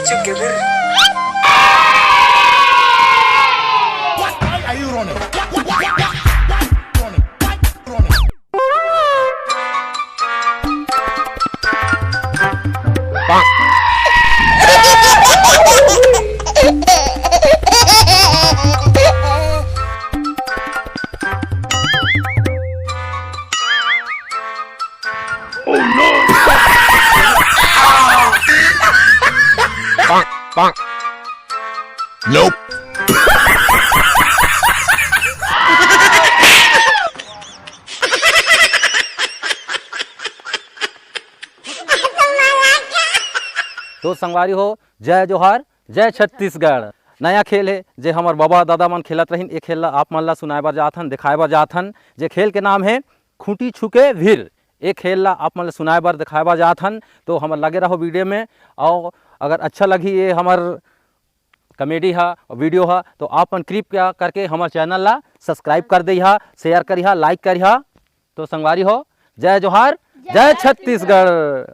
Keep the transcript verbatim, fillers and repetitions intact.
चुके फिर। Nope. तो संगवारी हो, जय जोहार, जय छत्तीसगढ़। नया खेल हे, जे हमर बाबा दादा मन खेलत रहिन। ए खेल ला आप मन ला सुनाए बर जात हन, दिखाए बर जात हन, जे खेल के नाम हे खूंटी छुके भीर। ए खेल ला आप मन ला सुनाए बर, दिखाए बर जात हन, तो हमर लगे रहो वीडियो में। और अगर अच्छा लगही ये हमर कॉमेडी हा, वीडियो हा, तो आप मन कृपया करके हमर चैनल ला सब्सक्राइब कर देहा, शेयर करिहा, लाइक करिहा। तो संगवारी हो, जय जोहार, जय छत्तीसगढ़।